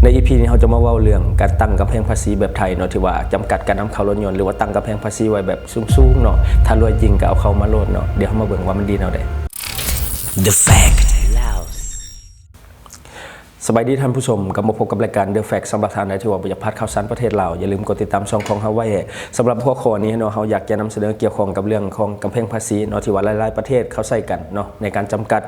ໃນອີພີນີ້ເຮົາຈະມາເວົ້າເລື່ອງການຕັ້ງກຳແພງພາສີແບບໄທເນາະ ທີ່ວ່າຈຳກັດການນຳເຂົ້າລົດຍົນ ຫຼືວ່າຕັ້ງກຳແພງພາສີໄວ້ແບບສູງໆເນາະ. ຖ້າລວຍຈິງກໍເອົາເຂົ້າມາໂລດເນາະ. ດຽວເຮົາມາເບິ່ງວ່າມັນດີແນວໃດ. The Fact. ສະບາຍດີທ່ານຜູ້ຊົມ, ກັບມາພົບກັບລາຍການ The Fact. ສຳລັບທ່ານໃດທີ່ວ່າບໍ່ຢາກພາດຂ່າວສານປະເທດລາວ, ຢ່າລືມກົດຕິດຕາມຊ່ອງຂອງເຮົາໄວ້. ສຳລັບຫົວຂໍ້ນີ້ເນາະ, ເຮົາຢາກຈະນຳສະເໜີກ່ຽວຂ້ອງກັບເລື່ອງຂອງກຳແພງພາສີເນາະ ທີ່ວ່າຫຼາຍໆປະເທດເຂົາໃຊ້ກັນເນາະ ໃນການຈຳກັດ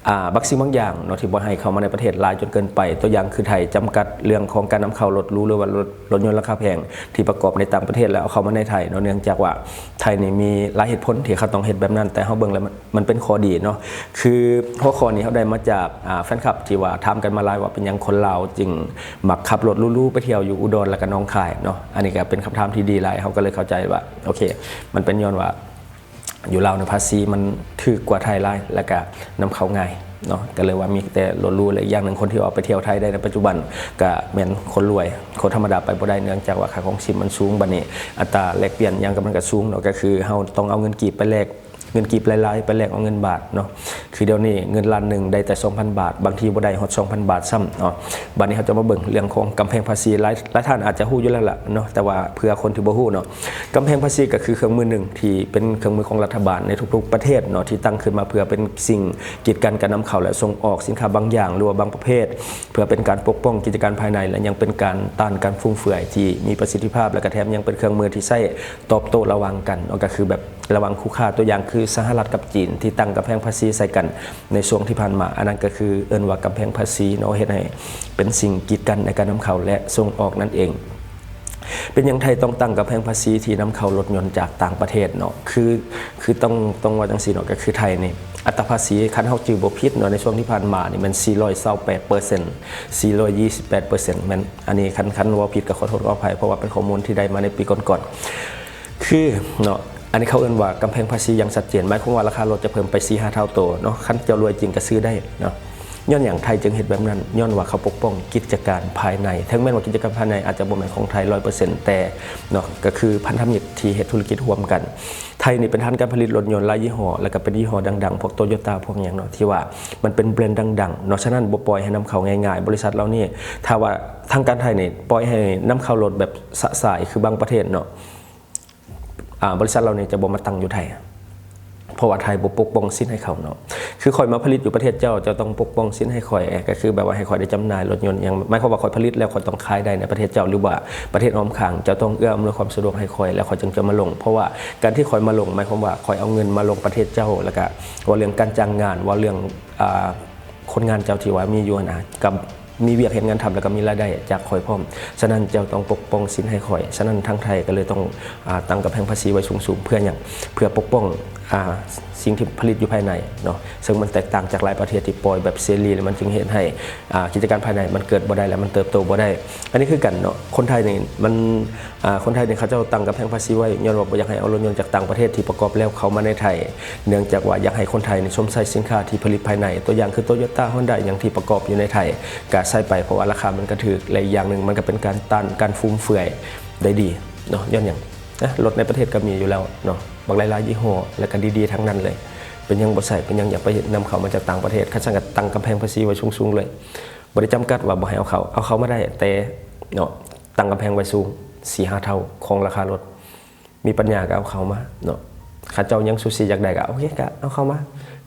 ອ່າ ບາງສິ່ງບາງຢ່າງເນາະ ທີ່ບໍ່ໃຫ້ເຂົ້າມາໃນປະເທດຫຼາຍຈົນເກີນໄປ. ຕົວຢ່າງຄືໄທຈຳກັດເລື່ອງຂອງການນຳເຂົ້າລົດຫຼູ ຫຼືວ່າລົດ ລົດຍົນລາຄາແພງທີ່ປະກອບໃນຕ່າງປະເທດ ແລ້ວເອົາເຂົ້າມາໃນໄທເນາະ. ເນື່ອງຈາກວ່າໄທນີ້ມີຫຼາຍເຫດຜົນທີ່ເຂົາຕ້ອງເຮັດແບບນັ້ນ, ແຕ່ເຮົາເບິ່ງແລ້ວມັນ ມັນເປັນຂໍ້ດີເນາະ. ຄືຫົວຂໍ້ນີ້ເຮົາໄດ້ມາຈາກ ອ່າ ແຟນຄລັບທີ່ວ່າຖາມກັນມາຫຼາຍວ່າ ເປັນຫຍັງຄົນລາວຈຶ່ງມັກຂັບລົດຫຼູໆໄປທ່ຽວຢູ່ອຸດອນ ແລ້ວກໍໜອງຄາຍເນາະ. ອັນນີ້ກໍເປັນຄຳຖາມທີ່ດີຫຼາຍ, ເຮົາກໍເລີຍເຂົ້າໃຈວ່າ ໂອເຄ ມັນເປັນຍ້ອນວ່າ ຢູ່ລາວນີ້ພາສີມັນຖືກກວ່າໄທຫຼາຍ ແລ້ວກະນຳເຂົ້າງ່າຍເນາະ, ກໍເລີຍວ່າມີແຕ່ລົດຫຼູ. ແລະ ອີກຢ່າງໜຶ່ງ ຄົນທີ່ອອກໄປທ່ຽວໄທໄດ້ໃນປັດຈຸບັນ ກະແມ່ນຄົນລວຍ, ຄົນທຳມະດາໄປບໍ່ໄດ້ ເນື່ອງຈາກວ່າຄ່າຄອງຊີບມັນສູງ. ບັດນີ້ອັດຕາແລກປ່ຽນຫຍັງກໍມັນກໍສູງເນາະ, ກໍຄືເຮົາຕ້ອງເອົາເງິນກີບໄປແລກ ເງິນກີບລາຍໆ ໄປແລກເອົາເງິນບາດເນາະ. ຄືດຽວນີ້ເງິນລ້ານໜຶ່ງໄດ້ແຕ່ສອງພັນບາດ, ບາງທີບໍ່ໄດ້ຮອດສອງພັນບາດຊ້ຳເນາະ. ບັດນີ້ເຮົາຈະມາເບິ່ງເລື່ອງຂອງກຳແພງພາສີ. ຫຼາຍ ຫຼາຍທ່ານອາດຈະຮູ້ຢູ່ແລ້ວລະເນາະ, ແຕ່ວ່າເພື່ອຄົນທີ່ບໍ່ຮູ້ເນາະ, ກຳແພງພາສີກໍຄືເຄື່ອງມືໜຶ່ງທີ່ເປັນເຄື່ອງມືຂອງລັດຖະບານໃນທຸກໆປະເທດເນາະ ທີ່ຕັ້ງຂຶ້ນມາເພື່ອເປັນສິ່ງກີດກັ້ນການນຳເຂົ້າ ແລະ ສົ່ງອອກສິນຄ້າບາງຢ່າງ ຫຼືວ່າບາງປະເພດ ເພື່ອເປັນການປົກປ້ອງກິດຈະການພາຍໃນ ແລະ ຍັງເປັນການຕ້ານການຟຸມເຟືອຍທີ່ມີປະສິດທິພາບ ແລະ ກະແຖມຍັງເປັນເຄື່ອງມືທີ່ໃຊ້ຕອບໂຕ້ລະຫວ່າງກັນເນາະ, ກໍຄືແບບລະຫວ່າງຄູ່ຄ້າ. ຕົວຢ່າງຄືສະຫະລັດກັບຈີນທີ່ຕັ້ງກຳແພງພາສີໃສ່ກັນໃນຊ່ວງທີ່ຜ່ານມາ, ອັນນັ້ນກໍຄືເອີ້ນວ່າກຳແພງພາສີເນາະ, ເຮັດໃຫ້ເປັນສິ່ງກີດກັ້ນໃນການນຳເຂົ້າ ແລະ ສົ່ງອອກນັ້ນເອງ. ເປັນຫຍັງໄທຕ້ອງຕັ້ງກຳແພງພາສີທີ່ນຳເຂົ້າລົດຍົນຈາກຕ່າງປະເທດເນາະ? ຄື ຄືຕ້ອງ ຕ້ອງວ່າຈັ່ງຊີ້ເນາະ, ກໍຄືໄທນີ້ ອັດຕາພາສີ ຄັນເຮົາຈື່ບໍ່ຜິດເນາະ ໃນຊ່ວງທີ່ຜ່ານມານີ້ແມ່ນສີ່ຮ້ອຍຊາວແປດເປີເຊັນ ສີ່ຮ້ອຍຊາວແປດເປີເຊັນແມ່ນ. ອັນນີ້ຄັນ ຄັນເວົ້າຜິດກໍຂໍໂທດຂໍອະໄພ, ເພາະວ່າເປັນຂໍ້ມູນທີ່ໄດ້ມາໃນປີກ່ອນໆ. ຄືເນາະ ອັນນີ້ເຂົາເອີ້ນວ່າກຳແພງພາສີຢ່າງຊັດເຈນ, ໝາຍຄວາມວ່າລາຄາລົດຈະເພີ່ມໄປສີ່ຫ້າເທົ່າໂຕເນາະ, ຄັນເຈົ້າລວຍຈິງກໍຊື້ໄດ້ເນາະ. ຍ້ອນຫຍັງໄທຈຶ່ງເຮັດແບບນັ້ນ? ຍ້ອນວ່າເຂົາປົກປ້ອງກິດຈະການພາຍໃນ, ເຖິງແມ່ນວ່າກິດຈະການພາຍໃນອາດຈະບໍ່ແມ່ນຂອງໄທຮ້ອຍເປີເຊັນ ແຕ່ເນາະ ກໍຄືພັນທະມິດທີ່ເຮັດທຸລະກິດຮ່ວມກັນ. ໄທນີ້ເປັນຖານການຜະລິດລົດຍົນຫຼາຍຍີ່ຫໍ້ ແລ້ວກໍເປັນຍີ່ຫໍ້ດັງໆ ພວກໂຕໂຍຕ້າ ພວກຫຍັງເນາະ ທີ່ວ່າມັນເປັນແບຣນດັງໆເນາະ, ສະນັ້ນບໍ່ປ່ອຍໃຫ້ນຳເຂົ້າງ່າຍໆ. ບໍລິສັດເຫຼົ່ານີ້ ຖ້າວ່າທາງການໄທນີ້ປ່ອຍໃຫ້ນຳເຂົ້າລົດແບບຊະຊາຍ ຄືບາງປະເທດເນາະ ອາ ບໍລິສັດເຫຼົ່ານີ້ຈະບໍ່ມາຕັ້ງຢູ່ໄທ, ເພາະວ່າໄທບໍ່ປົກປ້ອງສິດໃຫ້ເຂົາເນາະ. ຄືຂ້ອຍມາຜະລິດຢູ່ປະເທດເຈົ້າ, ເຈົ້າຕ້ອງປົກປ້ອງສິດໃຫ້ຂ້ອຍ, ກໍຄືແບບວ່າໃຫ້ຂ້ອຍໄດ້ຈຳໜ່າຍລົດຍົນຫຍັງ, ໝາຍຄວາມວ່າຂ້ອຍຜະລິດແລ້ວຂ້ອຍຕ້ອງຂາຍໄດ້ໃນປະເທດເຈົ້າ ຫຼືວ່າປະເທດອ້ອມຂ້າງ, ເຈົ້າຕ້ອງເອື້ອອຳນວຍຄວາມສະດວກໃຫ້ຂ້ອຍ ແລ້ວຂ້ອຍຈຶ່ງຈະມາລົງ. ເພາະວ່າການທີ່ຂ້ອຍມາລົງ ໝາຍຄວາມວ່າຂ້ອຍເອົາເງິນມາລົງປະເທດເຈົ້າ, ແລ້ວກະເວົ້າເລື່ອງການຈ້າງງານ, ເວົ້າເລື່ອງ ອາ ຄົນງານເຈົ້າທີ່ວ່າມີຢູ່ຫັ້ນນະ ກໍມີວຽກເຮັດງານທຳ ແລ້ວກໍມີລາຍໄດ້ຈາກຂ້ອຍພ້ອມ, ສະນັ້ນເຈົ້າຕ້ອງປົກປ້ອງສິດໃຫ້ຂ້ອຍ. ສະນັ້ນທາງໄທກໍເລີຍຕ້ອງ ອາ ຕັ້ງກຳແພງພາສີໄວ້ສູງໆ. ເພື່ອຫຍັງ? ເພື່ອປົກປ້ອງ ອາ ສິ່ງທີ່ຜະລິດຢູ່ພາຍໃນເນາະ, ເຊິ່ງມັນແຕກຕ່າງຈາກຫຼາຍປະເທດທີ່ປ່ອຍແບບເສລີ ແລ້ວມັນຈຶ່ງເຮັດໃຫ້ ອາ ກິດຈະການພາຍໃນມັນເກີດບໍ່ໄດ້ ແລະ ມັນເຕີບໂຕບໍ່ໄດ້. ອັນນີ້ຄືກັນເນາະ, ຄົນໄທນີ້ມັນ ອາ ຄົນໄທນີ້ເຂົາເຈົ້າຕັ້ງກຳແພງພາສີໄວ້ ຍ້ອນວ່າບໍ່ຢາກໃຫ້ເອົາລົດຍົນຈາກຕ່າງປະເທດທີ່ປະກອບແລ້ວເຂົ້າມາໃນໄທ, ເນື່ອງຈາກວ່າຢາກໃຫ້ຄົນໄທນີ້ຊົມໃຊ້ສິນຄ້າທີ່ຜະລິດພາຍໃນ, ຕົວຢ່າງຄືໂຕໂຍຕ້າ ຮອນດ້າ ຫຍັງທີ່ປະກອບຢູ່ໃນໄທ ກໍໃຊ້ໄປ ເພາະວ່າລາຄາມັນກໍຖືກ ແລະ ອີກຢ່າງໜຶ່ງມັນກໍເປັນການຕ້ານການຟຸມເຟືອຍໄດ້ດີເນາະ. ຍ້ອນຫຍັງ? ນະ ລົດໃນປະເທດກໍມີຢູ່ແລ້ວເນາະ, ບັກຫຼາຍໆຍີ່ຫໍ້ ແລ້ວກໍດີໆທັງນັ້ນເລີຍ, ເປັນຫຍັງບໍ່ໃຊ້? ເປັນຫຍັງຢາກໄປນຳເຂົ້າມາຈາກຕ່າງປະເທດ? ຄັນຊັ້ນກໍຕັ້ງກຳແພງພາສີໄວ້ສູງໆເລີຍ, ບໍ່ໄດ້ຈຳກັດວ່າບໍ່ໃຫ້ເອົາເຂົ້າ, ເອົາເຂົ້າມາໄດ້ ແຕ່ເນາະ ຕັ້ງກຳແພງໄວ້ສູງ ສີ່ຫ້າເທົ່າຂອງລາຄາລົດ. ມີປັນຍາກໍເອົາເຂົ້າມາເນາະ, ຄັນເຈົ້າຍັງຊູຊີຢາກໄດ້ກໍໂອເຄ ກໍເອົາເຂົ້າມາ,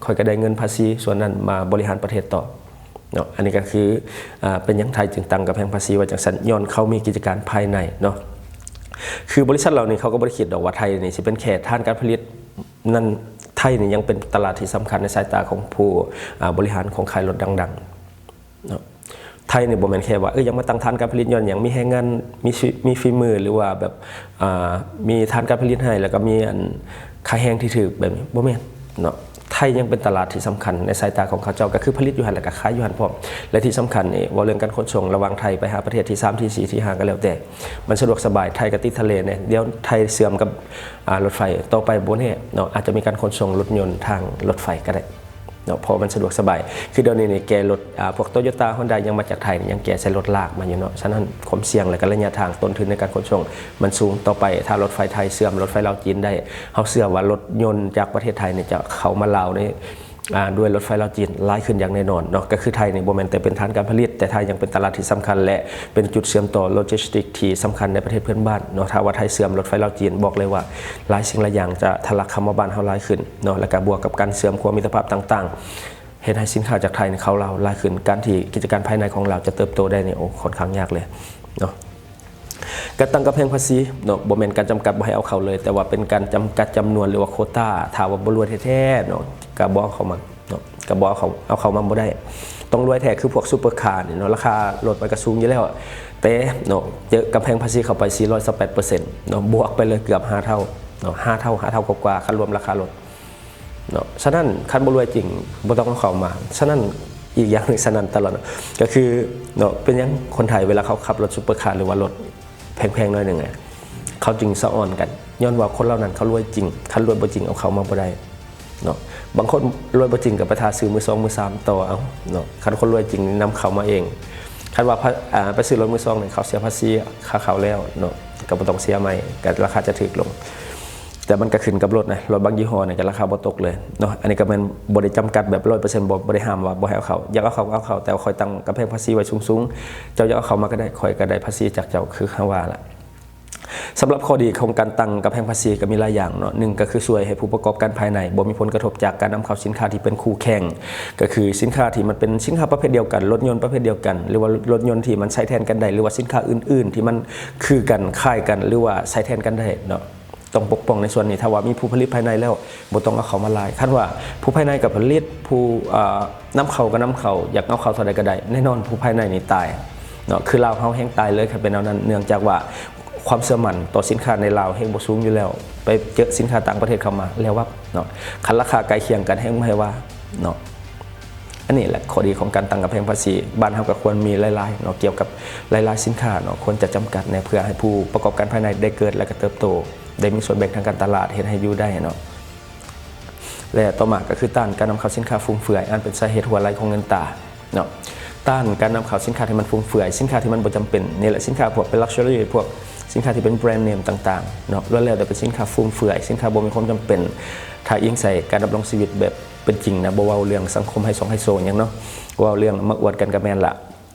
ຂ້ອຍກໍໄດ້ເງິນພາສີສ່ວນນັ້ນມາບໍລິຫານປະເທດຕໍ່ເນາະ. ອັນນີ້ກໍຄື ອາ ເປັນຫຍັງໄທຈຶ່ງຕັ້ງກຳແພງພາສີໄວ້ຈັ່ງຊັ້ນ? ຍ້ອນເຂົາມີກິດຈະການພາຍໃນເນາະ. ຄືບໍລິສັດເຫຼົ່ານີ້ເຂົາກໍບໍ່ໄດ້ຄິດດອກວ່າໄທນີ້ຊິເປັນແຄ່ຖານການຜະລິດນັ້ນ, ໄທນີ້ຍັງເປັນຕະຫຼາດທີ່ສຳຄັນໃນສາຍຕາຂອງຜູ້ ອາ ບໍລິຫານໂຄງຂ່າຍລົດດັງໆ. ເນາະ ໄທນີ້ບໍ່ແມ່ນແຄ່ວ່າ ເອີ ຢາກມາຕັ້ງຖານການຜະລິດ ຍ້ອນຫຍັງ? ມີແຮງງານ ມີ ມີຝີມື ຫຼືວ່າແບບ ອ່າ ມີຖານການຜະລິດໃຫ້ ແລ້ວກໍມີ ອັນ ຄ່າແຮງທີ່ຖືກ ແບບນີ້ ບໍ່ແມ່ນເນາະ. ໄທຍັງເປັນຕະຫຼາດທີ່ສຳຄັນໃນສາຍຕາຂອງເຂົາເຈົ້າ, ກໍຄືຜະລິດຢູ່ຫັ້ນ ແລ້ວກໍຂາຍຢູ່ຫັ້ນພ້ອມ. ແລະ ທີ່ສຳຄັນນີ້ ເວົ້າເລື່ອງການຂົນສົ່ງລະຫວ່າງໄທໄປຫາປະເທດທີສາມ ທີສີ່ ທີຫ້າ ກໍແລ້ວແຕ່ ມັນສະດວກສະບາຍ. ໄທກໍຕິດທະເລແດ່, ດຽວໄທເຊື່ອມກັບ ອ່າ ລົດໄຟ, ຕໍ່ໄປບໍ່ແນ່ເນາະ ອາດຈະມີການຂົນສົ່ງລົດຍົນທາງລົດໄຟກໍໄດ້. ເນາະ ເພາະມັນສະດວກສະບາຍ. ຄືດຽວນີ້ນີ້ແກ່ລົດ ອາ ພວກໂຕໂຍຕ້າ ຮອນດ້າ ຍັງມາຈາກໄທນີ້ ຍັງແກ່ໃສ່ລົດລາກມາຢູ່ເນາະ. ສະນັ້ນຄວາມສ່ຽງ ແລະກະໄລຍະທາງ ຕົ້ນທຶນໃນການຂົນສົ່ງມັນສູງ. ຕໍ່ໄປຖ້າລົດໄຟໄທເຊື່ອມລົດໄຟລາວຈີນໄດ້, ເຮົາເຊື່ອວ່າລົດຍົນຈາກປະເທດໄທນີ້ຈະເຂົ້າມາລາວໃນ ອ່າ ດ້ວຍລົດໄຟລາວຈີນຫຼາຍຂຶ້ນຢ່າງແນ່ນອນເນາະ. ກໍຄືໄທນີ້ບໍ່ແມ່ນແຕ່ເປັນຖານການຜະລິດ, ແຕ່ໄທຍັງເປັນຕະຫຼາດທີ່ສຳຄັນ ແລະ ເປັນຈຸດເຊື່ອມຕໍ່ໂລຈິສຕິກທີ່ສຳຄັນໃນປະເທດເພື່ອນບ້ານເນາະ. ຖ້າວ່າໄທເຊື່ອມລົດໄຟລາວຈີນ, ບອກເລີຍວ່າຫຼາຍສິ່ງຫຼາຍຢ່າງຈະທະລັກເຂົ້າມາບ້ານເຮົາຫຼາຍຂຶ້ນເນາະ, ແລ້ວກໍບວກກັບການເຊື່ອມຂົວມິດຕະພາບຕ່າງໆ ເຮັດໃຫ້ສິນຄ້າຈາກໄທນີ້ເຂົ້າລາວຫຼາຍຂຶ້ນ. ການທີ່ກິດຈະການພາຍໃນຂອງລາວຈະເຕີບໂຕໄດ້ນີ້ ໂອ້ ຄ່ອນຂ້າງຍາກເລີຍເນາະ. ການຕັ້ງກຳແພງພາສີເນາະ ບໍ່ແມ່ນການຈຳກັດບໍ່ໃຫ້ເອົາເຂົ້າເລີຍ, ແຕ່ວ່າເປັນການຈຳກັດຈຳນວນ ຫຼືວ່າໂຄຕາ. ຖ້າວ່າບໍ່ລວຍແທ້ໆເນາະ ກໍບໍ່ເອົາເຂົ້າມາເນາະ, ກໍບໍ່ເອົາເຂົ້າ ເອົາເຂົ້າມາບໍ່ໄດ້. ຕ້ອງລວຍແທ້ ຄືພວກຊຸບເປີຄານີ້ເນາະ, ລາຄາລົດມັນກໍສູງຢູ່ແລ້ວ, ແຕ່ເນາະ ເຈີກຳແພງພາສີເຂົ້າໄປ ສີ່ຮ້ອຍຊາວແປດເປີເຊັນເນາະ, ບວກໄປເລີຍເກືອບຫ້າເທົ່າເນາະ, ຫ້າເທົ່າ ຫ້າເທົ່າກວ່າໆ ຄັນລວມລາຄາລົດ ເນາະ. ສະນັ້ນ ຄັນບໍ່ລວຍຈິງ ບໍ່ຕ້ອງເອົາເຂົ້າມາ. ສະນັ້ນ ອີກຢ່າງໜຶ່ງ ສະນັ້ນຕະຫຼອດ ກໍຄືເນາະ ເປັນຫຍັງຄົນໄທເວລາເຂົາຂັບລົດຊຸບເປີຄາ ຫຼືວ່າລົດແພງໆໜ້ອຍໜຶ່ງ ເຂົາຈຶ່ງສະອອນກັນ? ຍ້ອນວ່າຄົນເຫຼົ່ານັ້ນເຂົາລວຍຈິງ, ຄັນລວຍບໍ່ຈິງ ເອົາເຂົ້າມາບໍ່ໄດ້ເນາະ. ບາງຄົນລວຍບໍ່ຈິງກໍໄປຖ້າຊື້ມືສອງມືສາມຕໍ່ເອົາເນາະ, ຄັນຄົນລວຍຈິງນຳເຂົ້າມາເອງ. ຄັນວ່າ ອາ ໄປຊື້ລົດມືສອງນີ້ ເຂົາເສຍພາສີຄ່າເຂົ້າແລ້ວເນາະ, ກໍບໍ່ຕ້ອງເສຍໃໝ່ ກໍລາຄາຈະຖືກລົງ. ແຕ່ມັນກໍຂຶ້ນກັບລົດນະ, ລົດບາງຍີ່ຫໍ້ນີ້ກໍລາຄາບໍ່ຕົກເລີຍເນາະ. ອັນນີ້ກໍແມ່ນບໍ່ໄດ້ຈຳກັດແບບຮ້ອຍເປີເຊັນ ບໍ່ ບໍ່ໄດ້ຫ້າມວ່າບໍ່ໃຫ້ເອົາເຂົ້າ, ຢາກເອົາເຂົ້າກໍເອົາເຂົ້າ, ແຕ່ວ່າຂ້ອຍຕັ້ງກຳແພງພາສີໄວ້ສູງໆ, ເຈົ້າຢາກເອົາເຂົ້າມາກໍໄດ້, ຂ້ອຍກໍໄດ້ພາສີຈາກເຈົ້າ ຄືເຮົາວ່າລະ. ສຳລັບຂໍ້ດີຂອງການຕັ້ງກຳແພງພາສີກໍມີຫຼາຍຢ່າງເນາະ, ໜຶ່ງກໍຄືຊ່ວຍໃຫ້ຜູ້ປະກອບການພາຍໃນບໍ່ມີຜົນກະທົບຈາກການນຳເຂົ້າສິນຄ້າທີ່ເປັນຄູ່ແຂ່ງ, ກໍຄືສິນຄ້າທີ່ມັນເປັນສິນຄ້າປະເພດດຽວກັນ, ລົດຍົນປະເພດດຽວກັນ ຫຼືວ່າລົດຍົນທີ່ມັນໃຊ້ແທນກັນໄດ້ ຫຼືວ່າສິນຄ້າອື່ນໆທີ່ມັນຄືກັນ, ຄ້າຍກັນ ຫຼືວ່າໃຊ້ແທນກັນໄດ້ເນາະ. ຕ້ອງປົກປ້ອງໃນສ່ວນນີ້. ຖ້າວ່າມີຜູ້ຜະລິດພາຍໃນແລ້ວ ບໍ່ຕ້ອງເອົາເຂົ້າມາຫຼາຍ. ຄັນວ່າຜູ້ພາຍໃນກໍຜະລິດ, ຜູ້ ອ່າ ນຳເຂົ້າກໍນຳເຂົ້າ, ຢາກເອົາເຂົ້າເທົ່າໃດກໍໄດ້, ແນ່ນອນຜູ້ພາຍໃນນີ້ຕາຍເນາະ. ຄືລາວເຮົາແຮ່ງຕາຍເລີຍ ຄັນເປັນແນວນັ້ນ, ເນື່ອງຈາກວ່າຄວາມເຊື່ອໝັ້ນຕໍ່ສິນຄ້າໃນລາວແຮ່ງບໍ່ສູງຢູ່ແລ້ວ, ໄປເຈີສິນຄ້າຕ່າງປະເທດເຂົ້າມາແລ້ວວັບເນາະ. ຄັນລາຄາໃກ້ຄຽງກັນ ແຮ່ງບໍ່ໃຫ້ວ່າເນາະ. ອັນນີ້ແຫຼະຂໍ້ດີຂອງການຕັ້ງກຳແພງພາສີ. ບ້ານເຮົາກໍຄວນມີຫຼາຍໆເນາະ, ກ່ຽວກັບຫຼາຍໆສິນຄ້າເນາະ, ຄວນຈະຈຳກັດແດ່ ເພື່ອໃຫ້ຜູ້ປະກອບການພາຍໃນໄດ້ເກີດ ແລະ ກໍເຕີບໂຕ, ໄດ້ມີສ່ວນແບ່ງທາງການຕະຫຼາດ, ເຮັດໃຫ້ຢູ່ໄດ້ເນາະ. ແລະ ຕໍ່ມາກໍຄືຕ້ານການນຳເຂົ້າສິນຄ້າຟຸມເຟືອຍ ອັນເປັນສາເຫດຮົ່ວໄຫຼຂອງເງິນຕາເນາະ. ຕ້ານການນຳເຂົ້າສິນຄ້າທີ່ມັນຟຸມເຟືອຍ, ສິນຄ້າທີ່ມັນບໍ່ຈຳເປັນ. ນີ້ແຫຼະ ສິນຄ້າພວກເປັນ luxury, ພວກສິນຄ້າທີ່ເປັນແບຣນເນມຕ່າງໆເນາະ, ລ້ວນແລ້ວແຕ່ເປັນສິນຄ້າຟຸມເຟືອຍ, ສິນຄ້າບໍ່ມີຄວາມຈຳເປັນ ຖ້າອີງໃສ່ການດຳລົງຊີວິດແບບເປັນຈິງນະ, ບໍ່ເວົ້າເລື່ອງສັງຄົມໄຮໂຊງໄຮໂຊຫຍັງເນາະ, ເວົ້າເລື່ອງມາອວດກັນກໍແມ່ນລະ.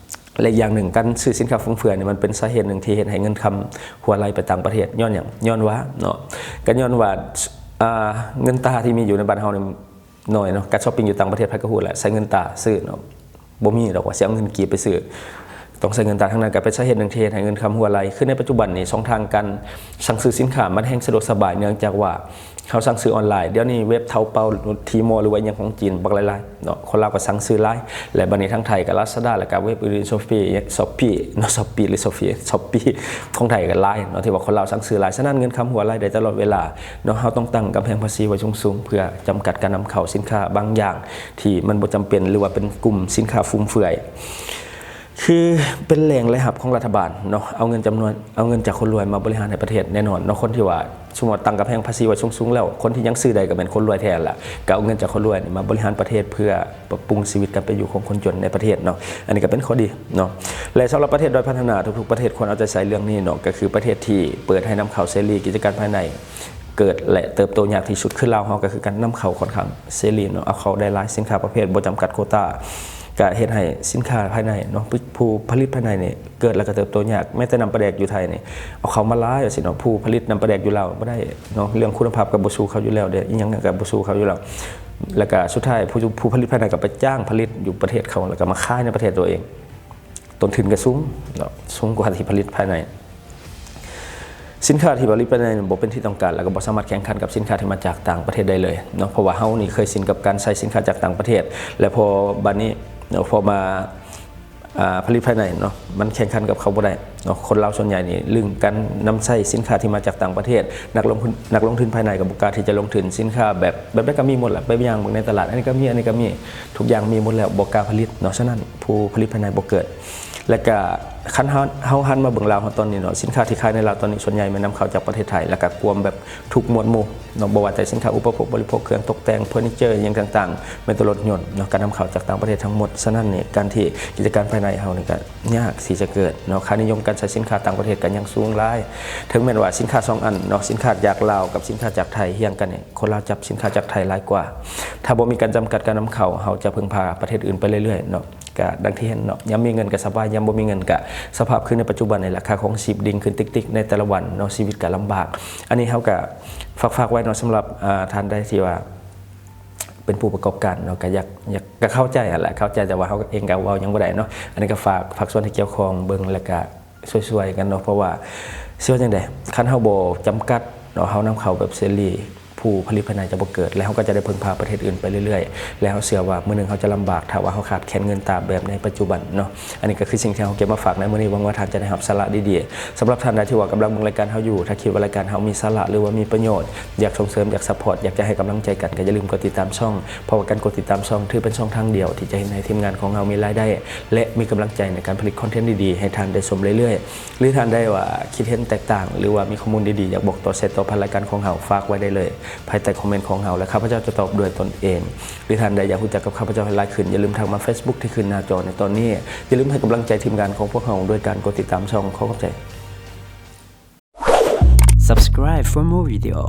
ແລະ ອີກຢ່າງໜຶ່ງ ການຊື້ສິນຄ້າຟຸມເຟືອຍນີ້ ມັນເປັນສາເຫດໜຶ່ງທີ່ເຮັດໃຫ້ເງິນຄຳຮົ່ວໄຫຼໄປຕ່າງປະເທດ. ຍ້ອນຫຍັງ? ຍ້ອນວ່າເນາະ, ກໍຍ້ອນວ່າ ອ່າ ເງິນຕາທີ່ມີຢູ່ໃນບ້ານເຮົານີ້ໜ້ອຍເນາະ. ການຊັອບປິງຢູ່ຕ່າງປະເທດ ໃຜກໍຮູ້ແຫຼະ, ໃຊ້ເງິນຕາຊື້ເນາະ, ບໍ່ມີດອກວ່າຊິເອົາເງິນກີບໄປຊື້, ຕ້ອງໃຊ້ເງິນຕາທັງນັ້ນ. ກໍເປັນສາເຫດໜຶ່ງທີ່ເຮັດໃຫ້ເງິນຄຳຮົ່ວໄຫຼ. ຄືໃນປັດຈຸບັນນີ້ ຊ່ອງທາງການສັ່ງຊື້ສິນຄ້າມັນແຮ່ງສະດວກສະບາຍ ເນື່ອງຈາກວ່າ ເຮົາສັ່ງຊື້ອອນລາຍ. ດຽວນີ້ເວັບ Taobao, Tmall ຫຼືວ່າອີ່ຫຍັງຂອງຈີນບັກຫຼາຍໆເນາະ, ຄົນລາວກໍສັ່ງຊື້ຫຼາຍ. ແລະ ບັດນີ້ທາງໄທກໍ Lazada ແລ້ວກໍເວັບອື່ນໆ Shopee, Shopee ເນາະ, Shopee ຫຼື Shopee, Shopee ຂອງໄທກໍຫຼາຍເນາະ ທີ່ວ່າຄົນລາວສັ່ງຊື້ຫຼາຍ. ສະນັ້ນເງິນຄຳຮົ່ວໄຫຼໄດ້ຕະຫຼອດເວລາເນາະ. ເຮົາຕ້ອງຕັ້ງກຳແພງພາສີໄວ້ສູງໆ ເພື່ອຈຳກັດການນຳເຂົ້າສິນຄ້າບາງຢ່າງທີ່ມັນບໍ່ຈຳເປັນ ຫຼືວ່າເປັນກຸ່ມສິນຄ້າຟຸມເຟືອຍ. ຄືເປັນແຫຼ່ງລາຍຮັບຂອງລັດຖະບານເນາະ, ເອົາເງິນຈຳນວນ ເອົາເງິນຈາກຄົນລວຍມາບໍລິຫານໃຫ້ປະເທດແນ່ນອນເນາະ. ຄົນທີ່ວ່າ ສົມມຸດວ່າຕັ້ງກຳແພງພາສີໄວ້ສູງໆແລ້ວ, ຄົນທີ່ຍັງຊື້ໄດ້ກໍແມ່ນຄົນລວຍແທ້ລະ, ກໍເອົາເງິນຈາກຄົນລວຍນີ້ມາບໍລິຫານປະເທດ ເພື່ອປັບປຸງຊີວິດການເປັນຢູ່ຂອງຄົນຈົນໃນປະເທດເນາະ. ອັນນີ້ກໍເປັນຂໍ້ດີເນາະ. ແລະ ສຳລັບປະເທດດ້ອຍພັດທະນາ ທຸກໆປະເທດຄວນເອົາໃຈໃສ່ເລື່ອງນີ້ເນາະ, ກໍຄືປະເທດທີ່ເປີດໃຫ້ນຳເຂົ້າເສລີ ກິດຈະການພາຍໃນ ເກີດ ແລະ ເຕີບໂຕຍາກທີ່ສຸດ ຄືລາວເຮົາກໍຄືກັນ, ນຳເຂົ້າຂ້ອນຂ້າງເສລີເນາະ, ເອົາເຂົ້າໄດ້ຫຼາຍ, ສິນຄ້າປະເພດບໍ່ຈຳກັດໂຄຕາ ກໍເຮັດໃຫ້ສິນຄ້າພາຍໃນເນາະ, ຜູ້ ຜູ້ຜະລິດພາຍໃນນີ້ເກີດ ແລ້ວກໍເຕີບໂຕຍາກ. ແມ້ແຕ່ນ້ຳປາແດກຢູ່ໄທນີ້ ເອົາເຂົ້າມາຫຼາຍວ່າຊີ້ເນາະ, ຜູ້ຜະລິດນ້ຳປາແດກຢູ່ລາວບໍ່ໄດ້ເນາະ, ເລື່ອງຄຸນນະພາບກໍບໍ່ສູ້ເຂົາຢູ່ແລ້ວເດ້, ອີ່ຫຍັງກໍບໍ່ສູ້ເຂົາຢູ່ແລ້ວ. ແລ້ວກໍສຸດທ້າຍ ຜູ້ ຜູ້ຜະລິດພາຍໃນກໍໄປຈ້າງຜະລິດຢູ່ປະເທດເຂົາ ແລ້ວກໍມາຂາຍໃນປະເທດຕົວເອງ, ຕົ້ນທຶນກໍສູງເນາະ, ສູງກວ່າທີ່ຜະລິດພາຍໃນ. ສິນຄ້າທີ່ຜະລິດພາຍໃນບໍ່ເປັນທີ່ຕ້ອງການ ແລ້ວກໍບໍ່ສາມາດແຂ່ງຂັນກັບສິນຄ້າທີ່ມາຈາກຕ່າງປະເທດໄດ້ເລີຍເນາະ, ເພາະວ່າເຮົານີ້ເຄີຍຊິນກັບການໃຊ້ສິນຄ້າຈາກຕ່າງປະເທດ ແລະ ພໍບາດນີ້ເນາະ ພໍມາ ອ່າ ຜະລິດພາຍໃນເນາະ ມັນແຂ່ງຂັນກັບເຂົາບໍ່ໄດ້ເນາະ. ຄົນລາວສ່ວນໃຫຍ່ນີ້ລຶ້ງກັນນຳໃຊ້ສິນຄ້າທີ່ມາຈາກຕ່າງປະເທດ, ນັກລົງທຶນ ນັກລົງທຶນພາຍໃນກໍບໍ່ກ້າທີ່ຈະລົງທຶນ. ສິນຄ້າແບບ ແບບໃດກໍມີໝົດລະ, ໄປຍ່າງເບິ່ງໃນຕະຫຼາດ ອັນນີ້ກໍມີ ອັນນີ້ກໍມີ, ທຸກຢ່າງມີໝົດແລ້ວ, ບໍ່ກ້າຜະລິດເນາະ. ສະນັ້ນ ຜູ້ຜະລິດພາຍໃນບໍ່ເກີດ. ແລະກະຄັນເຮົາ ເຮົາຫັນມາເບິ່ງລາວເຮົາຕອນນີ້ເນາະ ສິນຄ້າທີ່ຂາຍໃນລາວຕອນນີ້ສ່ວນໃຫຍ່ແມ່ນນຳເຂົ້າຈາກປະເທດໄທ ແລະກະກວມແບບທຸກໝວດໝູ່ເນາະ ບໍ່ວ່າແຕ່ສິນຄ້າອຸປະໂພກບໍລິໂພກ ເຄື່ອງຕົກແຕ່ງ ເຟີນີເຈີ ຫຍັງຕ່າງໆ ແມ່ນແຕ່ລົດຍົນເນາະ ກະນຳເຂົ້າຈາກຕ່າງປະເທດທັງໝົດ. ສະນັ້ນນີ້ ການທີ່ກິດຈະການພາຍໃນເຮົານີ້ກະຍາກທີ່ຈະເກີດເນາະ ຄ່ານິຍົມການໃຊ້ສິນຄ້າຕ່າງປະເທດກະຍັງສູງຫຼາຍ ເຖິງແມ່ນວ່າສິນຄ້າສອງອັນເນາະ ສິນຄ້າຈາກລາວກັບສິນຄ້າຈາກໄທຮຽງກັນນີ້ ຄົນລາວຈັບສິນຄ້າຈາກໄທຫຼາຍກວ່າ. ຖ້າບໍ່ມີການຈຳກັດການນຳເຂົ້າ ເຮົາຈະເພິ່ງພາປະເທດອື່ນໄປເລື້ອຍໆເນາະ. ກະດັ່ງທີ່ເຫັນເນາະ ຍາມມີເງິນກະສະບາຍ ຍາມບໍ່ມີເງິນກະສະພາບຄືໃນປັດຈຸບັນນີ້ແຫຼະ ຄ່າຄອງຊີບດິ່ງຂຶ້ນຕິກໆໃນແຕ່ລະວັນເນາະ ຊີວິດກະລຳບາກ. ອັນນີ້ເຮົາກະຝາກ ຝາກໄວ້ເນາະ ສຳລັບ ອາ ທ່ານໃດທີ່ວ່າເປັນຜູ້ປະກອບການເນາະ ກະຢາກ ຢາກ ກະເຂົ້າໃຈຫັ້ນແຫຼະ ເຂົ້າໃຈ ແຕ່ວ່າເຮົາເອງກະເວົ້າຫຍັງບໍ່ໄດ້ເນາະ. ອັນນີ້ກະຝາກ ຝາກສ່ວນໃຫ້ກ່ຽວຂ້ອງເບິ່ງ ແລະກະຊ່ວຍໆກັນເນາະ ເພາະວ່າຊິວ່າຈັ່ງໃດ ຄັນເຮົາບໍ່ຈຳກັດເນາະ ເຮົານຳເຂົ້າແບບເສລີ ຜູ້ຜະລິດພາຍໃນຈະບໍ່ເກີດ ແລະເຮົາກະຈະໄດ້ເພິ່ງພາປະເທດອື່ນໄປເລື້ອຍໆ ແລະເຮົາເຊື່ອວ່າມື້ໜຶ່ງເຮົາຈະລຳບາກ ຖ້າວ່າເຮົາຂາດແຄນເງິນຕາແບບໃນປັດຈຸບັນເນາະ. ອັນນີ້ກະຄືສິ່ງທີ່ເຮົາເກັບມາຝາກໃນມື້ນີ້ ຫວັງວ່າທ່ານຈະໄດ້ຮັບສາລະດີໆ. ສຳລັບທ່ານໃດທີ່ວ່າກຳລັງເບິ່ງລາຍການເຮົາຢູ່ ຖ້າຄິດວ່າລາຍການເຮົາມີສາລະ ຫຼືວ່າມີປະໂຫຍດ ຢາກສົ່ງເສີມ ຢາກຊັບພອດ ຢາກຈະໃຫ້ກຳລັງໃຈກັນ ກະຢ່າລືມກົດຕິດຕາມຊ່ອງ ເພາະວ່າການກົດຕິດຕາມຊ່ອງຖືເປັນຊ່ອງທາງດຽວທີ່ຈະເຮັດໃຫ້ທີມງານຂອງເຮົາມີລາຍໄດ້ ແລະມີກຳລັງໃຈໃນການຜະລິດຄອນເທັນດີໆໃຫ້ທ່ານໄດ້ຊົມເລື້ອຍໆ. ຫຼືທ່ານໃດວ່າຄິດເຫັນແຕກຕ່າງ ຫຼືວ່າມີຂໍ້ມູນດີໆ ຢາກບອກຕໍ່ ແຊຕໍ່ຜ່ານລາຍການຂອງເຮົາ ຝາກໄວ້ໄດ້ເລີຍພາຍໃຕ້ຄອມເມັນຂອງເຮົາ ແລະຂ້າພະເຈົ້າຈະຕອບດ້ວຍຕົນເອງ. ຫຼືທ່ານໃດຢາກຮູ້ຈັກກັບຂ້າພະເຈົ້າໃຫ້ຫຼາຍຂຶ້ນ ຢ່າລືມທັກມາເຟສບຸກທີ່ຂຶ້ນໜ້າຈໍໃນຕອນນີ້. ຢ່າລືມໃຫ້ກຳລັງໃຈທີມງານຂອງພວກເຮົາດ້ວຍການກົດຕິດຕາມຊ່ອງ. ຂໍຂອບໃຈ. Subscribe for more video.